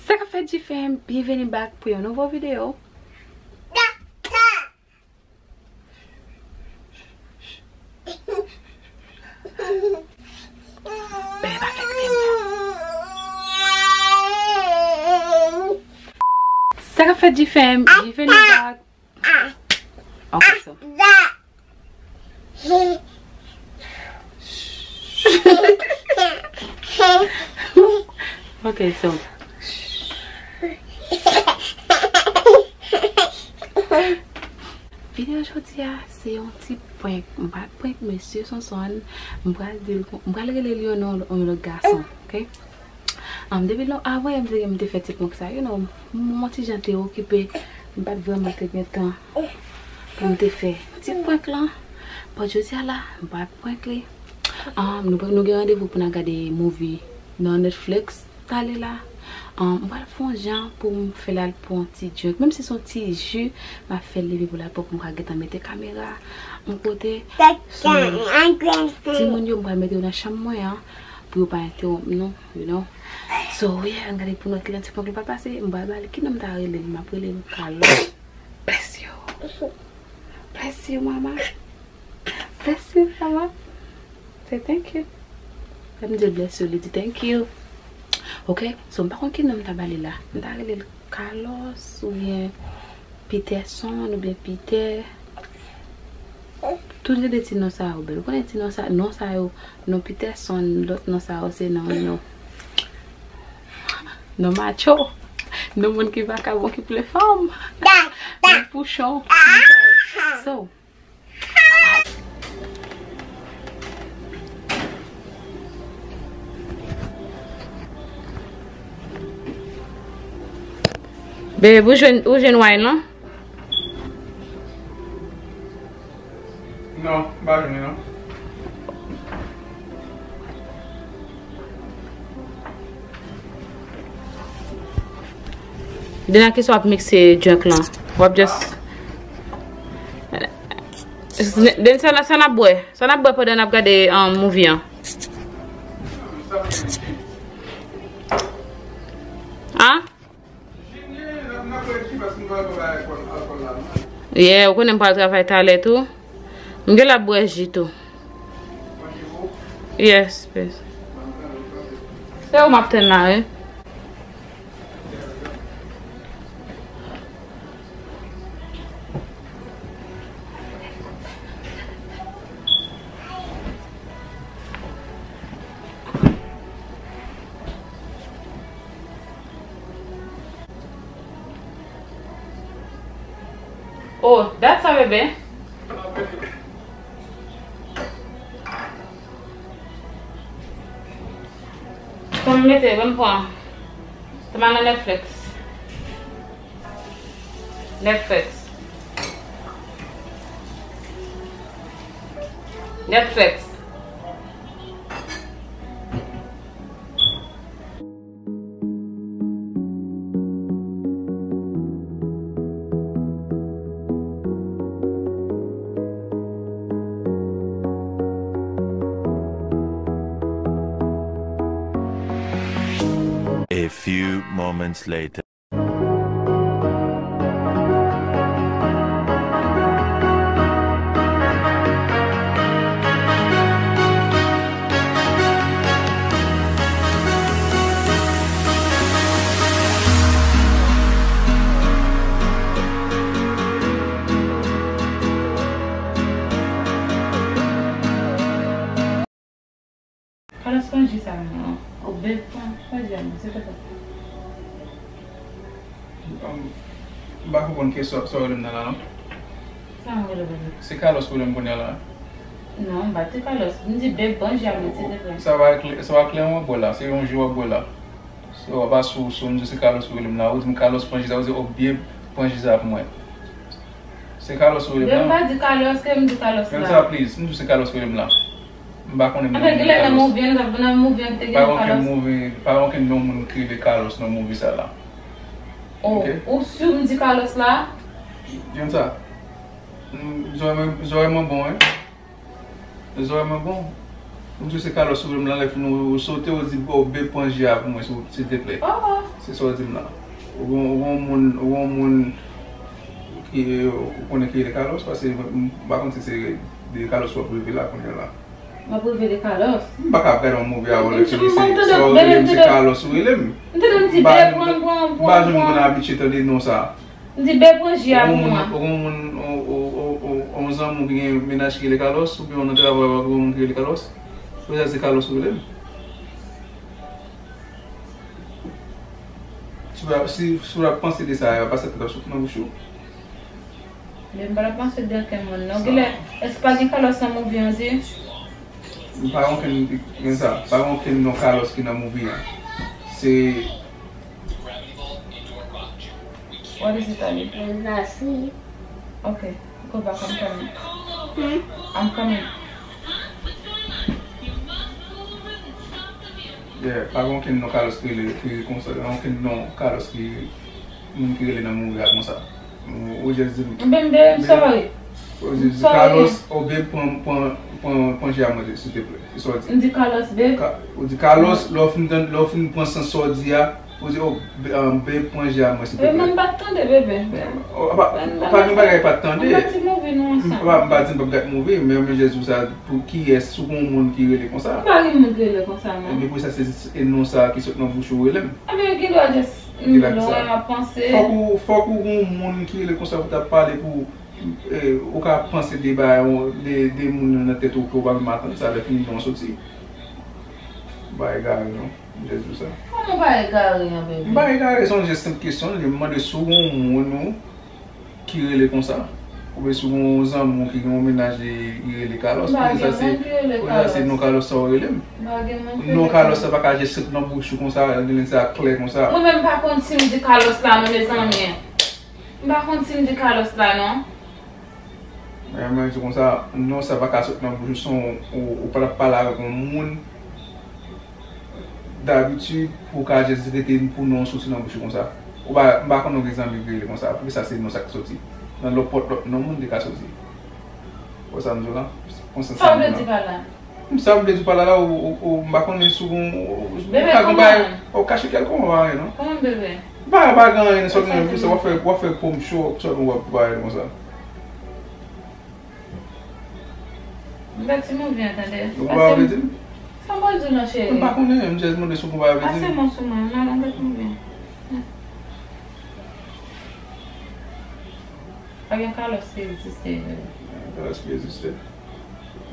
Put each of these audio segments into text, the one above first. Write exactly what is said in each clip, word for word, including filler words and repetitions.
Sa k ap fèt, G-Fam? Byenveni back pou yon nouvo videyo. Sa k ap fèt, G-Fam? Byenveni back. Ok, so. Ok, so. Videyo jodi a, se yon ti prank. M pral prank mesye Sonson. M pral di l kon-, m pral rele l yon non, yon lòt gason, ok? Um, depi lon-, avan yè m te, m te fè ti prank sa, you know, m, m ti jan te okipe, m pa t vrèman te gen tan pou m te fè ti prank lan. But jodi a la, m pral prank li. Um, nou, nou gen randevou pou n al gade movie nan Netflix talè la. Um, m pral fè yon jan pou m fè l al pran yon ti drink. Menm si se yon ti ji, m ap fè l leve pou l al pran pou m ka gentan mete kamera yon kote. So, timoun yo, m pral mete yo nan chanm mwen an pou yo pa entewonp nou, you know. So, yeah, ann gade pou nou ki lè ti prank li pral pase, m pral ba li ki non m ta rele l, m ap rele l Carlos. Bless you. Bless you, mama. Bless you, mama. Say thank you. Lè m di l bless you, li di thank you. Ok, so m pa konn ki non m ta ba li la. M ta rele l Carlos oubyen Peterson oubyen Peter. Tout le de ti non sa yo bèl. Ou konnen ti non sa, non sa yo, non Peterson, lòt non sa yo se non, non, non macho. Non moun ki vakabon, ki plen fanm. Non pouchon. So, Babe, ou jwenn, ou jwenn wine lan? Non, m pa jwenn li non. Depi ki w ap mikse drink lan, w ap just. Den sa, sa n ap bwè? Sa n ap bwè pandan n ap gade, um, movie an? An? Yeah, ou konnen m pral travay talè tou. M genlè ap bwè ji tou. Yes, please. Se ou m ap tann la, wi. Oh, that's a bebe. Fò m mete, ban m pran. Sa m al nan Netflix. Netflix. Netflix. A few moments later. Carlos, pran ji sa non. Ou bèl pran, pran ji a non, se pou sa. Um, m pa konprann kesyon sa w rele m nan la non. Sa m rele w? Se Carlos ou rele m kounye a la? Non, m pa di Carlos. M di bèl pran ji a non, silvouplè. Sa va klè, sa va klè w ap bwè la, se yon ji w ap bwè la. Se w ap asou, sou m di se Carlos ou rele m la, ou di m Carlos pran ji sa, ou di o byen pran ji sa pou mwen. Se Carlos ou rele m la. M pa di Carlos, ke m di Carlos la. Men sa, please, m di w se Carlos ou rele m la. M pa konnen moun ki rele Carlos. Apre, genlè nan movie an, nan movie an te gen Carlos. Pa gen okenn movie, pa gen okenn non moun ki rele Carlos nan movie sa la. Oh, ok. Ou si m di Carlos la? Jan sa. Mm, zòrèy mwen, zòrèy mwen bon, wi. Zòrèy mwen bon. M di w se Carlos ou rele m lan, lè fini w sote, ou di, "Oh, babe, pran ji a pou mwen, sil te plè." Oh, oh. Se sa w di m lan. Ou gon, ou gon moun, ou gon moun ki, ou konnen ki rele Carlos, paske m pa konn si se de Carlos w ap reve la kounye a la. M ap reve de Carlos. M pa ka ap gade yon movie avè w lè fini se, se w rele m, se Carlos ou rele m. M tande m di, "Babe, pran, pran, pran." M pa janm konn abitye tande non sa. M di, "Babe, pran ji a pou mwen." Ou gon moun, ou gon moun, ou, ou, ou, ou, ou zanmi w ki gen mennaj ki rele Carlos, oubyen ou nan travay ou gon moun ki rele Carlos, ou sa se Carlos ou rele m. Si w ap, si, si w ap panse de sa, pa sa tèt ap sot nan bouch ou. Men m pa t ap panse de okenn moun non. Sa. Genlè, èske pa gen Carlos nan movie an di? Pa gen okenn, gen sa, pa gen okenn non Carlos ki nan movie an. Se What is it, honey? Nasi. Okay, go back, I'm coming. Hmm? I'm coming. Yeah, pa gen okenn non Carlos ki rele, ki rele konsa, pa gen okenn non Carlos ki, moun ki rele nan movie a konsa. Ou, ou just di m. Mwen menm, babe, I'm sorry. Ou di, di Carlos, oh, babe, pran, pran, pran, pran ji a mwen, silteplè. Se sa w di. M di Carlos, babe. Ka-, ou di Carlos, lè w fin tann, lè w fin pran sans sa w di a, ou di, oh, babe, pran ji a mwen, silteplè. Mwen menm m pa t tande, bebe. Oh, pa, pa gen bagay pa t tande. M pa t di movie nou ansanm. M pa, m pa di m p ap gad movie, men mwen just di w sa pou kiyès, si w gen yon moun ki rele konsa. M pa gen moun ki rele konsa, non. Ebyen, pou sa, se, se non sa ki sot nan bouch ou, rele m. Ebyen, gen dwa just, m lwen, m ap panse. Fòk ou, fòk ou gen yon moun ki rele konsa pou ta pale pou E, ou ka panse de bagay, de, de moun nan tèt ou ke w pa menm atann sa, lè fini non soti. M pa egare non, m just di w sa. Kòman w pa egare an, bebe? M pa egare, se yon just senp kesyon li. M mande si w gen yon moun ou ki rele konsa. Oubyen si w gen yon zanmi w ki gen yon mennaj li, li rele Carlos. M pa gen moun ki rele Carlos. Pou sa se non Carlos sa w rele m. M pa gen moun ki rele Carlos. Non Carlos sa pa ka just sot nan bouch ou konsa, li sa klè konsa. Mwen menm m pa konn si m di Carlos la non, mezanmi. M pa konn si m di Carlos la non. Men mwen di konsa, non sa pa ka sot nan bouch ou, se yon, ou, ou pa t ap pale avèk yon moun dabitid pou w ka just rete pou non soti nan bouch ou konsa. Ou pa, m pa konn yon zanmi ki rele konsa, poukisa se non sa k soti? Nan nenpòt lòt non moun li ka soti. Ou wè sa m di w la? Konsa sa m di w la. Sa w vle di pa la? Sa m vle di pa la la, ou, ou, ou, m pa konnen si w gon, ou, ou, bebe, ou ka gen bagay, ou kache kèlkonk bagay non. Kòman bebe? M pa, pa gen anyen, sòlman w ap fè, w ap fè po m cho, sòlman w ap bagay konsa. M pèdi movie an tande. Ou pa vle di m? Sa m pral di w non, cheri? M pa konnen, m just mande si w pa vle di m. Pase men w sou mwen, m al nan pèdi movie an. Pa gen Carlos ki egziste. Gen Carlos ki egziste.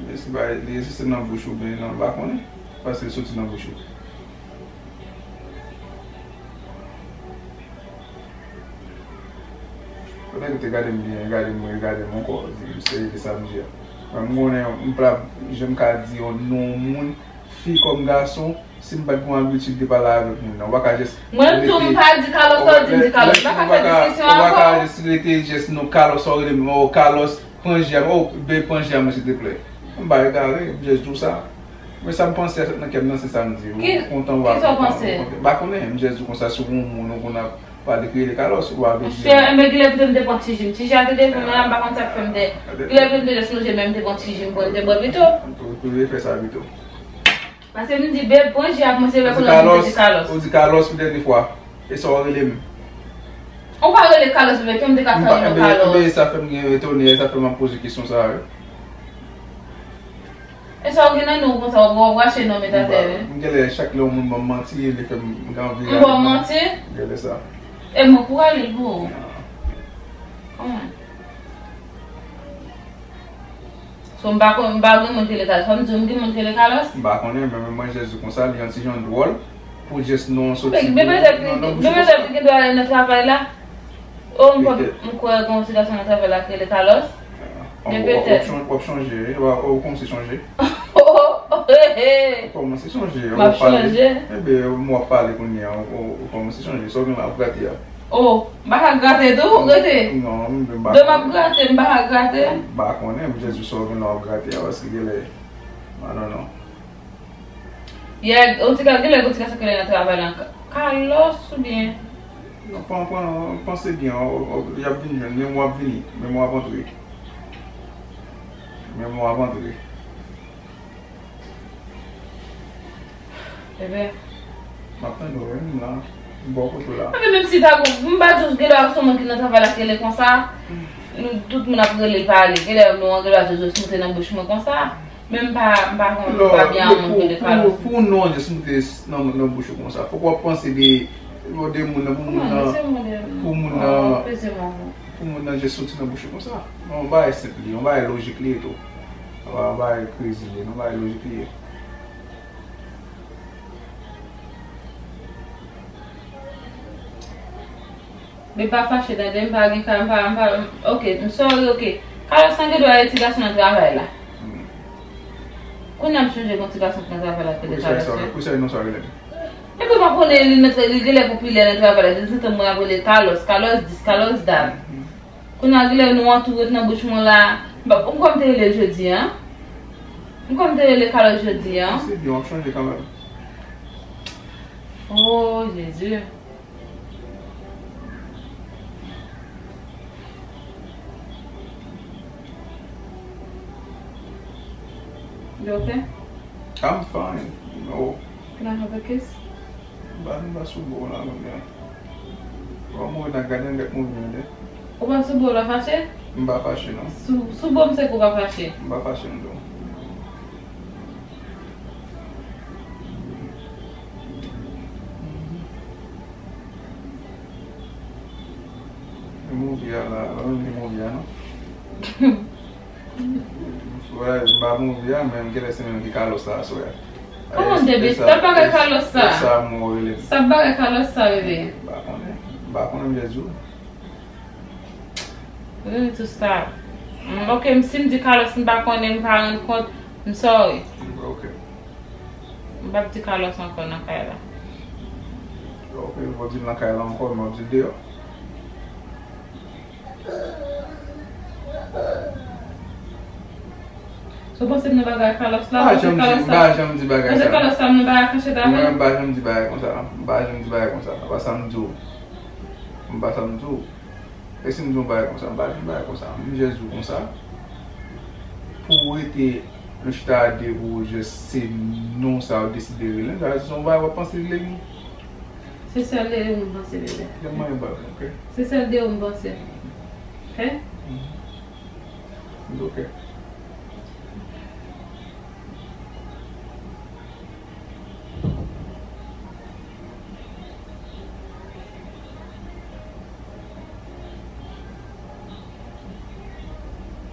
Men si bagay li egziste nan bouch ou byen nan, m pa konnen. Paske l soti nan bouch ou. Pandan ke w te gade m byen, gade m, gade m ankò, di m serye de sa m di a. Mwen m konnen, m pa janm ka di yon non moun, fi kòm gason, si m pa t gen yon abitid de pale avèk moun nan, ou pa ka just rete. Mwen tou, m pa di Carlos, sa w di m di Carlos. M pa ka fè diskisyon ankò. Ou pa ka just rete just non Carlos, sa w rele m, oh, Carlos, pran ji a, oh, bebe, pran ji a mwen, silteplè. M pa egare, m just di w sa. Men sa m panse nan kè m nan, se sa m di. Ou kontan, ou pa kontan, ou kontan. M pa konnen, m just di w konsa, si w gen yon moun ou konn ap pale ki rele Carlos, ou pa vle di. Monchè, enben, genlè pito m te pran ti ji m. Ti ji a te devan mwen la, m pa konn sa k fè m te. Genlè pito m te just lonje men m te pran ti ji m pou m te bwè pito. Ou, ou dwe fè sa pito. Paske m di, bebe, pran ji a pou mwen, se lè kounye a m te di Carlos. Ou di Carlos pou dènye fwa. E sa w rele m. Ou pa rele Carlos, bebe, ke m te ka fè yon Carlos. Enben, sa fè m gen etone, sa fè m ap poze kesyon sa a, wi. E sa w gen nan men w konsa, w ap rache non m met atè, wi. M genlè, chak lè yon moun ban m manti, li fè m gen anvi rale. M ba w manti? Genlè sa. E mwen pou rale l pou ou. Kòman? So, m pa konn, m pa gen moun ki rele Carlos. Fò m di w m gen moun ki rele Carlos? M pa konnen, men mwen, mwen just di konsa, li yon ti jan dwòl pou just non soti nan bouch ou. Men, men petèt, men petèt li gen dwa ale nan travay la. Oh, m kwè, m kwè gen yon ti gason nan travay la ki rele Carlos. Ah, men w ap, w ap, petèt, chon-, w ap chonje, wi. W ap, w ap kòmanse chonje. Oh, oh, oh, hey, hey. W ap kòmanse chonje, w ap pale. M ap chonje. Enben, m w ap pale kounye a, w, w, w kòmanse chonje. Sa w gen la, w ap grate a. Oh, m pa ka grate tou, rete. Non, m pa. Do m ap grate, m pa ka grate. M pa konnen, m just di sa w gen la w ap grate a, paske genlè, I don't know. Yè, ou ti ka, genlè ou ti ka sèkile nan travay lan. Ka-, Carlos oubyen? Non, pran, pran, panse byen, o, o, y ap vin jwenn, men w ap vini, men w ap antre. Men w ap antre. Bebe. M ap tande w wi, m la. M bò kote w la. Epi menm si ta gon, m pa jis gen lè se yon moun ki nan travay la ki rele konsa. Nou tout moun ap rele pale. Gen lè nou an gen lè se jis moute nan bouch mwen konsa. Men m pa, m pa konn, m pa byen an moun ki rele Carlos. Pou, pou, pou non jis moute nan, nan bouch ou konsa. Fòk w ap panse de, de moun nan, pou moun nan, pou moun nan, pou moun nan jis soti nan bouch ou konsa. Non, yon bagay senp li ye, yon bagay lojik li ye tou. Yon bagay krezi li ye, yon bagay lojik li ye. Men pa fache, tande, m pa gen ka, m pa, m pa, ok, m sorry, ok. Carlos, sa gen dwa e ti gason nan travay la. Hmm. Kounye a m sonje gon ti gason ki nan travay la ki rele Carlos, wi. Pou sa non sa rele. Epi m ap konnen li nan tra-, li genlè popilè nan travay la, de tanzantan mwen ap rele Carlos, Carlos this, Carlos that. Hmm. Kounye a, genlè nou antoure nan bouch mwen la. M pa, m kwè m te rele l jodi a. M kwè m te rele Carlos jodi a. Se byen, w ap chanje kanmenm. Oh, Jezi. You okay? I'm fine. No. Can I have a kiss? M pa, m pa sou bò w la, kounye a. Ou mouri nan gaden, gad mouri tande. Ou pa sou bò w la fache? M pa fache, non. Sou, sou bò m se ke w pa fache. M pa fache, m di w. Li mouri a la, li mouri a, non. Wè, m pa mouri a, men m genlè se menm ki Carlos la aswè a. Kòman, Debit? Sa bagay Carlos sa? Sa m rele. Sa bagay Carlos sa, bebe? M pa konnen. M pa konnen, m jis di w. You need to stop. Mm, ok, m, si m di Carlos, m pa konnen, m pa rann kont, m sorry. Ok. M p ap di Carlos ankò nan kay la. Ok, ou p ap di l nan kay la ankò, men w ap di l deyò. So w panse m nan bagay Carlos la? Pa janm di, pa janm di bagay sa. Paske Carlos sa m nan bagay kache ta vre. Mwen, m pa janm di bagay konsa. M pa janm di bagay konsa. Apa sa m di w. M pa sa m di w. E si m di w bagay konsa, m pa di w bagay konsa. M jis di w konsa. Pou w rete, nou chita a de pou w jis se non sa w deside rele l, sa vle di se yon bagay w ap panse rele li. Se sèl de ou m panse rele. Lè m manyen bal, ok? Se sèl de ou m panse. Ok? Mhm. Ok.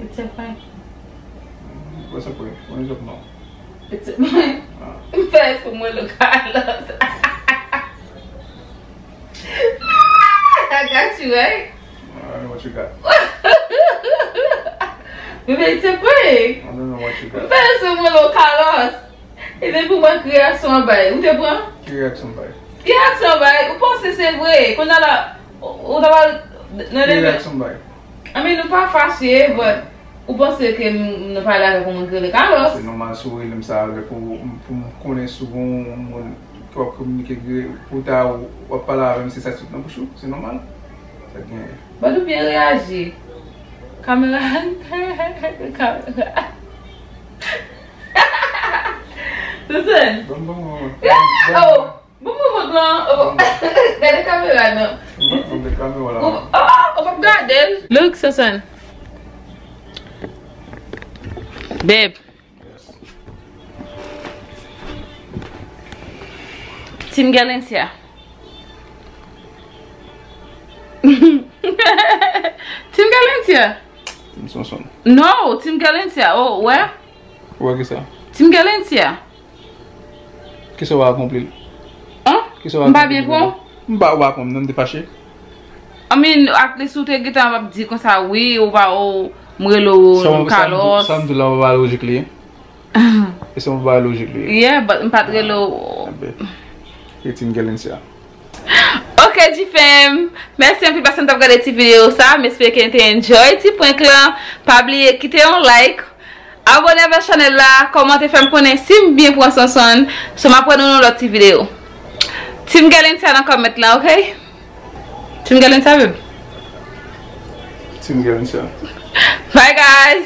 It's a prank. What's a prank? What is a prank? It's a prank. Ah. M fè espre mwen lo Carlos. I got you, right? I don't know what you got. Bebe, it's a prank. I don't know what you got. M fè espre mwen lo Carlos. E depi w wè reyaksyon an bay, ou te pran? Ki reyaksyon bay? Ki reyaksyon bay? Ou panse se vre? Kounye a la, ou, ou ta pral nan ki reyaksyon bay? I mean, nou pa fache, but ou panse ke m, m nan pale avèk yon moun ki rele Carlos? Se nòmal si w rele m sa avèk ou, pou m konnen si w gon moun k ap kominike, pou ta w ap pale avè m, se sa ki sot nan bouch ou, se nòmal. Sa k genyen? But ou byen reyaji. Kamera, kamera. Susan. Bon, bon, bon, bon. Oh! Bon, bon, bon, non. Oh. Gade kamera, non. Bon, bon, bon, kamera la. Oh, oh, oh, gade l. Look, Susan. Babe. Team Galentia. Team Galentia. Team Sonson. No, Team Galentia. Oh, wè? Ou wè kisa? Team Galentia. Kisa w akonpli? An? Kisa w akonpli? M pa byen pran? M pa, ou pa konn, non, m te fache. I mean, at least ou te gentan ap di konsa, wi, ou pa, ou, m rele w Carlos. Sa m di la, ou pa lojik li. E se yon bagay lojik li ye. Yeah, but m pa t rele w. Enben, e Team Galentia. Ok, G F M. Mèsi anpil paske n t ap gade ti videyo sa. M espere ke n te enjoy ti prank lan. Pa bliye kite yon like. Abòne avèk chanèl la. Kòmante, fè m konnen si m byen pran Sonson. So m ap wè nou nan lòt ti videyo. Team Galentia nan kòmant lan, ok? Team Galentia, babe. Team Galentia. Bye, guys.